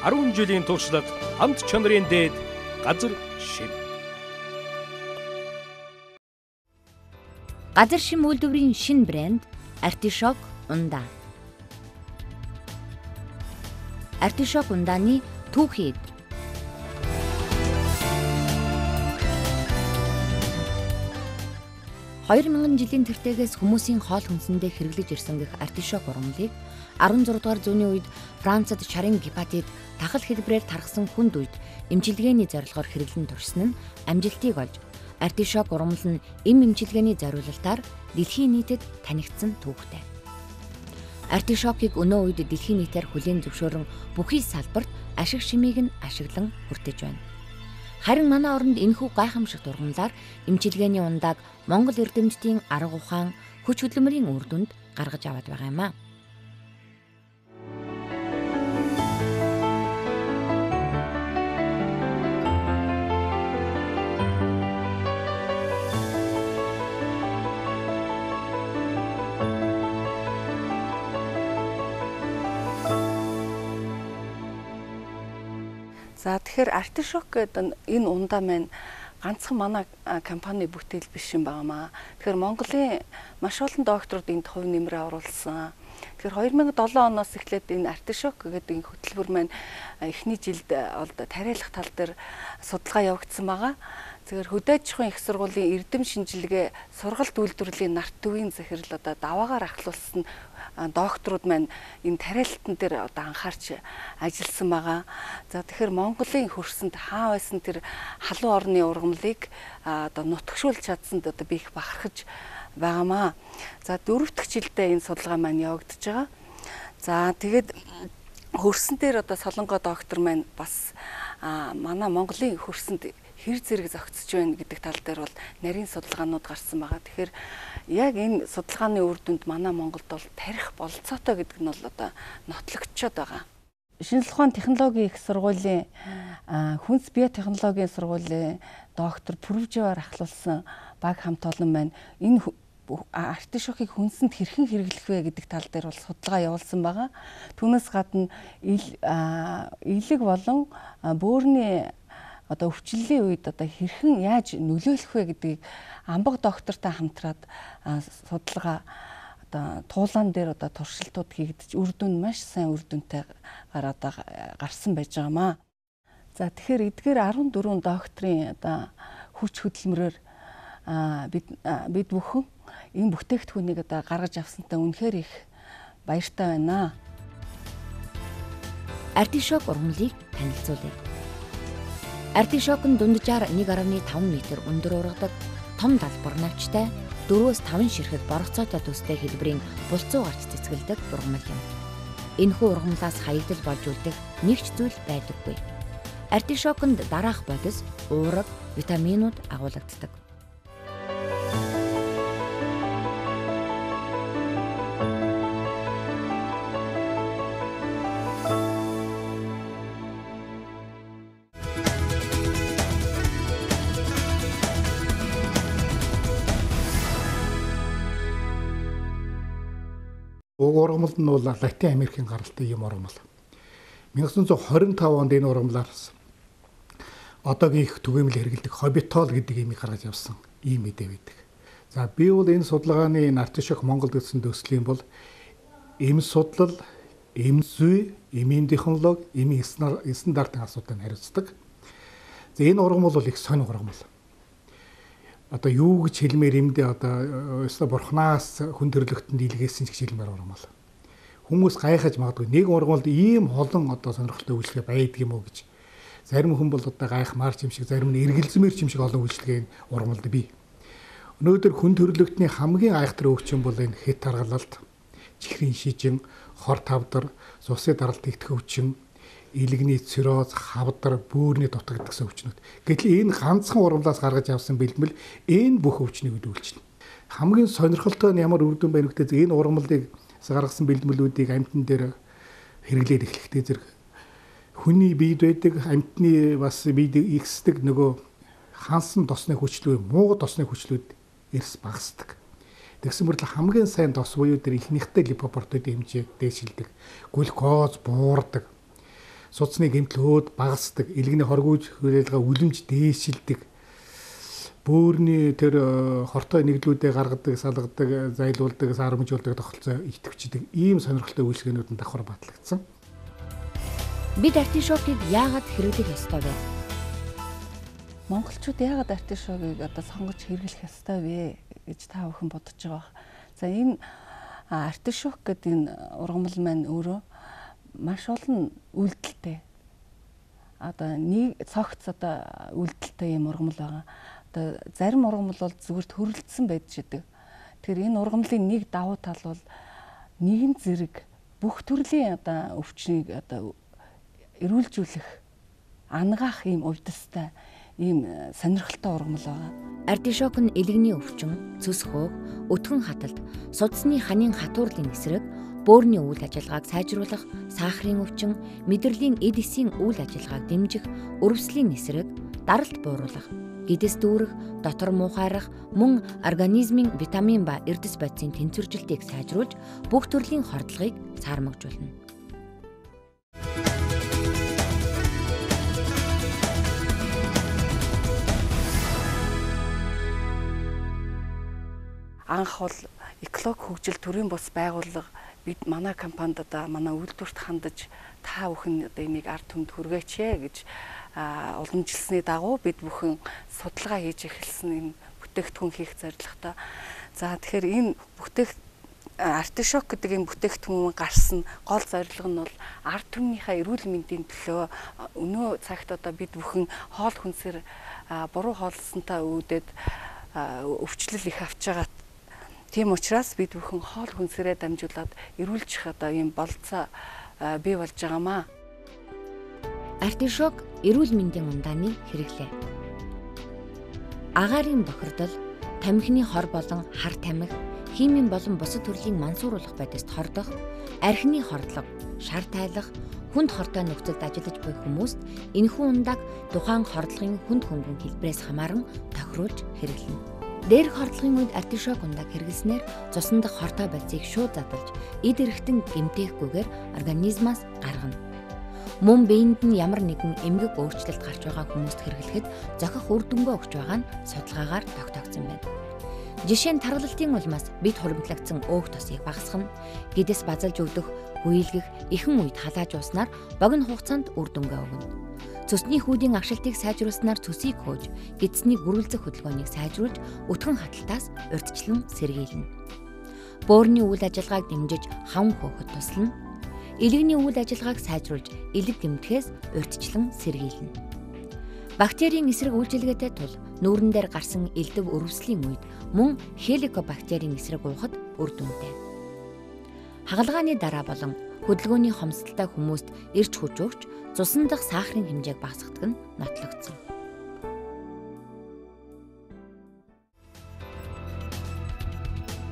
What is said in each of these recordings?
10 жилийн туршлага, хамт чанарын дээд газар шим. Газар шим үйлдвэрийн шинэ брэнд Артишок Ундаа. Артишок ундааны түүхий эд. 2000 жилийн тэртээгээс хүмүүсийн хоол хүнсэндээ хэрэглэж ирсэн гэх артишок ургамлыг 16 дугаар зууны үед Францад шарын гепатит тахал хэлбэрээр тархсан хүнд үед эмчилгээний зорилгоор хэрэглэн туршсан нь амжилтыг олж артишок ургамал нь эм эмчилгээний зориулалтаар дэлхийн нийтэд танигдсан түүхтэй. Артишокийг өнөө үед дэлхийн нийтээр хүлээн зөвшөөрөн бүхий салбарт ашиг шимийг нь ашиглан хүртэж байна. Харин манай оронд энэхүү гайхамшигт ургамлаар эмчилгээний ундааг Монгол эрдэмтдийн арга ухаан, хүч хөдөлмөрийн үр дүнд гаргаж аваад байгаа юм а. За тэгэхээр артишок гэдэг энэ ундаа маань ганцхан манай компани бүтээл биш юм байна. Тэгэхээр Монголын маш олон докторууд энд хувь нэмрээ оруулсан. Тэгэхээр 2007 оноос эхлээд энэ артишок гэдэг энэ хөтөлбөр маань эхний жилд тариалах тал дээр судалгаа явагдсан байгаа. Тэгэхээр хөдөө аж ахуйн их сургуулийн эрдэм шинжилгээ сургалт үйлдвэрлэлийн нарт төвийн захирал одоо даваагаар ахлуулсан докторууд маань энэ тариалалтан дээр одоо анхаарч ажилласан байгаа. За тэгэхээр Монголын хөрсөнд хаа байсан тэр халуун орны ургамлыг одоо нутагшуулж чадсанд одоо би их бахархаж байгаамаа. За дөрөв дэх жилдээ энэ судалгаа маань явагдаж байгаа. За тэгээд хөрсөн дээр одоо Солонгоо доктор маань бас манай Монголын хөрсөнд хэр зэрэг зохицож байна гэдэг тал дээр бол нарийн судалгаанууд гарсан байгаа. Тэгэхээр яг энэ судалгааны үр дүнд манай Монголд бол тарих бололцоотой гэдэг нь бол одоо нотлогдчиход байгаа. Шинжлэх ухааны технологийн их сургуулийн хүнс биотехнологийн сургуулийн доктор Пүрвживаар ахлуулсан баг хамт олон маань энэ артишокийг хүнсэнд хэрхэн хэрэглэх вэ гэдэг тал дээр бол судалгаа явуулсан байгаа. Түүнээс гадна элэг болон бөөрийн одоо өвчлөлийн үед одоо хэрхэн яаж нөлөөлөх вэ гэдгийг амбаг доктортой хамтраад судалгаа одоо туулаан дээр одоо туршилтууд хийгдэж үр дүн маш сайн үр дүнтэй гараад гарсан байж байгаамаа. За тэгэхээр эдгээр 14 докторийн одоо хүч хөдөлмөрөөр бид бүхэн энэ бүтээгдэхүүнийг одоо гаргаж авсантай үнэхээр их баяртай байна. Артишок ургамлыг танилцуулъя. Артишок нь дунджаар 1.5 м өндөр ургадаг, том далбар навчтай, 4-5 ширхэг боргоцоотой төстэй хэлбэрийн булцуу гарч цэцгэлдэг ургамал юм. Энэхүү ургамлаас хаягдал болж үлдэх нэг ч зүйл байдаггүй. Артишоконд дараах бодис, уураг, витаминууд агуулагддаг. Уг ургамал нь бол Латин Америкийн гаралтай юм ургамал. 1925 онд энэ ургамлаар одоогийн их түгээмэл хэрэглэдэг хобитол гэдэг имийг гаргаж авсан ийм мэдээ байдаг. За би бол энэ судалгааны энэ артишок Монголд гэсэн төслийн бол эм судлал, эм зүй, эмийн технологи, эмийн стандартын асуудлыг хариуцдаг. За энэ ургамал бол их сонь ургамал. Одоо юу гэж хэлмээр юмдээ одоо өстой бурхнаас хүн төрлөختөнд илгээсэн ч гэж хэлмээр ургамал. Хүмүүс гайхаж магадгүй нэг ургамалд ийм олон одоо сонирхолтой үйлчлэгээ байдаг юм уу гэж. Зарим хүн бол одоо гайхмаар ч юм шиг, зарим нь эргэлзмээр ч юм шиг олон үйлчлэгээ ургамалд бий. Өнөөдөр хүн төрлөختний хамгийн айхтар өвчин бол энэ хэт таргалалт, чихрийн шижин, хор тавдар, цусын даралт тэгтэх өвчин, илэгний цирроз, хавдар, бөөрийн дутагдсан өвчнүүд. Гэтэл энэ ганцхан ургамлаас гаргаж авсан бэлтгэл энэ бүх өвчнийг үйлчилнэ. Хамгийн сонирхолтой нь ямар үр дүн байна гэвэл энэ ургамлыг гаргасан бэлтгэлүүдийг амьтан дээр хэрэглээд эхлэхдээ зэрэг хүний биед байдаг, амьтны бас биед ихсдэг нөгөө хансан тосны хүчлүү, муу тосны хүчлүүд эрс багасдаг. Тэгсэн мөртлөө хамгийн сайн тос буюу тэр ихнийхтэй липопротеин хэмжээ дээшилдэг. Глюкоз буурдаг. Судасны гэмтэл хөөд багасдаг, элэгний хоргууж хүлээлгээ үлэмж дээшилдэг. Бөөрийн тэр хортой нэглүүдээ гаргадаг, салгадаг, зайлуулдаг, саарамжуулдаг тогтолцоо идэвхждэг ийм сонирхолтой үйлчилгээнүүд нь давхар батлагдсан. Бид артишокийг яагаад хэрэглэх ёстой вэ? Монголчууд яагаад артишокийг одоо сонгож хэрэглэх ёстой вэ гэж та бүхэн бодож байгаа бах. За энэ артишок гэдэг энэ ургамал маань өөрөө маш олон үйлдэлтэй. Одоо нэг цогц одоо үйлдэлтэй юм ургамал байгаа. Одоо зарим ургамал бол зүгээр төрөлдсөн байж идэг. Тэгэхээр энэ ургамлын нэг давуу тал бол нэгэн зэрэг бүх төрлийн одоо өвчнийг одоо эрүүлжүүлэх, ангаах ийм увдистай ийм сонирхолтой ургамал байгаа. Артишок нь элэгний өвчин, цөс хөөх, өтгөн хаталт, судасны ханийн хатуурлын эсрэг, бөөрийн үйл ажиллагааг сайжруулах, сахарын өвчин, мэдрэлийн эд эсийн үйл ажиллагааг дэмжих, өрөвслийн эсрэг, даралт бууруулах, гэдэс дүүрэх, дотор муухайрах, мөн организмын витамин ба эрдэс бодисын тэнцвэржилтийг сайжруулж бүх төрлийн хордлогыг саармагжуулна. Анх бол экологи хөгжил төрийн бус байгууллага бид манай компанид одоо манай үйлдвэрт хандаж та бүхэн одоо энийг ард түмэнд хүргээч ээ гэж уламжилсны дагуу бид бүхэн судалгаа хийж эхэлсэн энэ бүтээгдэхүүн хийх зорилготой. За тэгэхээр энэ артишок гэдэг энэ бүтээгдэхүүн гарсан гол зорилго нь бол ард түмнийхээ эрүүл мэндийн төлөө өнөө цагт одоо бид бүхэн хоол хүнсээр буруу хооллосонтой үүдээд өвчлөл их авч байгаа. Тийм учраас бид бүхэн хоол хүнсээрээ дамжуулаад эрүүлчих одоо ийм болцоо бий болж байгаамаа. Артишок эрүүл мэндийн ундааны хэрэглээ. Агаарын бохирдол, тамхины хор болон хар тамхи, химийн болон бусад төрлийн мансууруулах бодист хордох, архины хордлого, шар тайлах, хүнд хортой нөхцөлд ажиллаж буй хүмүүст энэхүү ундааг тухайн хордлогын хүнд хөнгөн хэлбэрээс хамааран тохируулж хэрэглэнэ. Дээрх хордлогын үед артишок ундааг хэрэглэснээр цусан дах хортой бодисыг шууд задалж, эд эрэхтэн гэмтээхгүйгээр организмаас гаргана. Мөн биеинд нь ямар нэгэн эмгэг өөрчлөлт гарч байгаа хүмүүст хэрэглэхэд зохих үр дүнгээ өгч байгаа нь судалгаагаар тогтоогдсон байна. Жишээ нь таргалалтын улмаас бид хуримтлагдсан өөх тосыг багасгана, гэдэс базалж өвдөх, гүйлгэх, ихэн үед халааж ууснаар богино хугацаанд үр дүнгээ өгнө. Цөсний хүүдийн агшилтыг сайжруулснаар цөсийг хөөж, гэдсний гөрүүлзэх хөдөлгөөнийг сайжруулж, өтгөн хаталтаас урьдчилан сэргийлнэ. Бөөрийн үйл ажиллагааг дэмжиж, хаван хөөхөд туслана. Элэгний үйл ажиллагааг сайжруулж, элэг гэмтэхээс урьдчилан сэргийлнэ. Бактерийн эсрэг үйлчилгээтэй тул нүүрэн дээр гарсан элдэв өрөвслийн үед мөн хеликобактерийн эсрэг уухад үр дүнтэй. Хагалгааны дараа болон хөдөлгөөний хомсдолтой хүмүүст эрч хүч өгч, цусан дах сахарын хэмжээг багасгадаг нь нотлогдсон.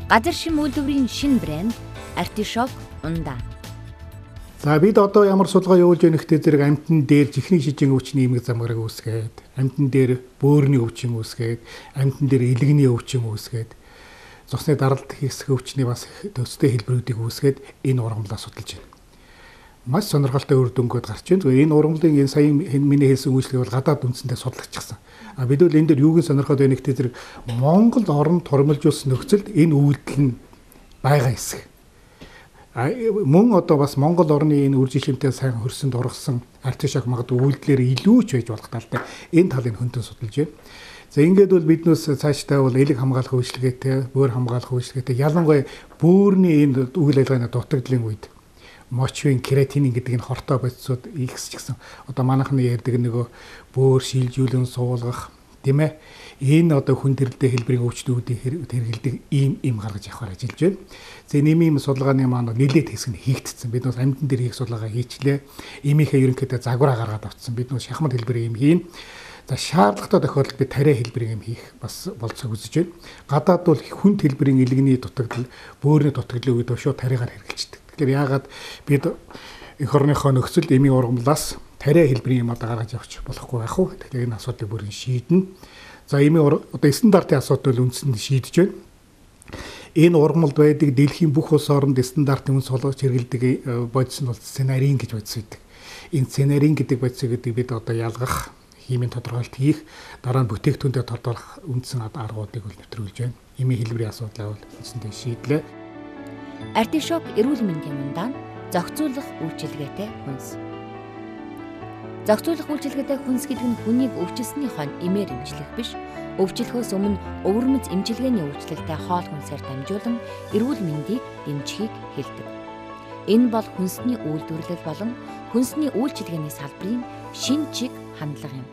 Газар шим үйлдвэрийн шинэ брэнд Артишок ундаа. За бид одоо ямар судалгаа явуулж байна гэхдээ зэрэг амьтан дээр чихний шижин өвчний эмгэг замгараг үүсгээд, амьтан дээр бөөрийн өвчин үүсгээд, амьтан дээр элэгний өвчин үүсгээд, цусны даралт хийсэх өвчний бас төстэй хэлбэрүүдийг үүсгээд энэ ургамлаа судалж байна. Маш сонирхолтой үр дүнгууд гарч байна. Зүгээр энэ ургамлын энэ сая миний хэлсэн үйлчлэгийг бол гадаад үндсэндээ судалчихсан. А бид бол энэ дээр юуг нь сонирхоод байна гэхдээ зэрэг Монгол орн тормолжуулсан нөхцөлд энэ үйлдэл нь байгаа хэсэг. Мөн одоо бас Монгол орны энэ үр жишимтэй сайн хөрсөнд ургасан артишок магадгүй үйлдэлээр илүү ч байж болох талтай энэ талыг хөнтөн судалж байна. За ингээд бол биднээс цаашдаа бол элэг хамгаалах үйлчилгээтэй, бөөр хамгаалах үйлчилгээтэй, ялангуяа бөөрийн энэ үйл ажиллагааны дутагдлын үед мочвин, креатинин гэдэг энэ хортой бодисууд ихс ч гэсэн одоо манайхны ярьдаг нөгөө бөөр шилжүүлэн суулгах тийм ээ энэ одоо хүн төрөлдөө хэлбэрийн өвчтүүдийг хэрэглэдэг ийм им гаргаж явахаар ажиллаж байна. За энэ ийм судалгааны маань нэлээд хэсэг нь хийгдсэн. Бид бас амьтан дээр хийх судалгаа хийчлээ. Эмийнхээ ерөнхийдөө загвараа гаргаад авцсан. Бид нөө шахмат хэлбэрийн эм хийн. За шаардлагатай тохиолдолд би тариа хэлбэрийн эм хийх бас болцоог үзэж байна. Гадаад бол хүн хэлбэрийн элэгний дутагдал, бөөрийн дутагдлын үед шууд тариагаар хэрэглэждэг. Тэгэхээр яагаад бид эх орныхоо нөхцөлд эмийн ургамлаас тариа хэлбэрийн юм одоо гаргаж явчих болохгүй байх уу? Тэгэхээр энэ асуудлыг бүрэн шийднэ. За эмийн одоо стандартын асуудал үндсэнд шийдэж байна. Энэ ургамалд байдаг дэлхийн бүх улс оронд стандартын үнс олгож хэрэглэдэг бодис нь бол сценарийн гэж бодис байдаг. Энэ цинарин гэдэг бодисыг гэдэг бид одоо ялгах, химийн тодорхойлолт хийх, дараа нь бүтээгдэхүүндээ тодорхойлох үндсэн аргуудыг бол нэвтрүүлж байна. Эмийн хэлбэрийн асуудлаа бол үндсэндээ шийдлээ. Артишок эрүүл мэндийн ундаа нь зохицуулах үйлчилгээтэй хүнс. Зохицуулах үйлчилгээтэй хүнс гэдэг нь хүнийг өвчлсөний хойно эмээр эмчлэх биш, өвчлөхөөс өмнө өвөрмөц эмчилгээний үйлчлэлтэй хоол хүнсээр дамжуулан эрүүл мэндийг дэмжихийг хэлдэг. Энэ бол хүнсний үйлдвэрлэл болон хүнсний үйлчилгээний салбарын шинэ чиг хандлага юм.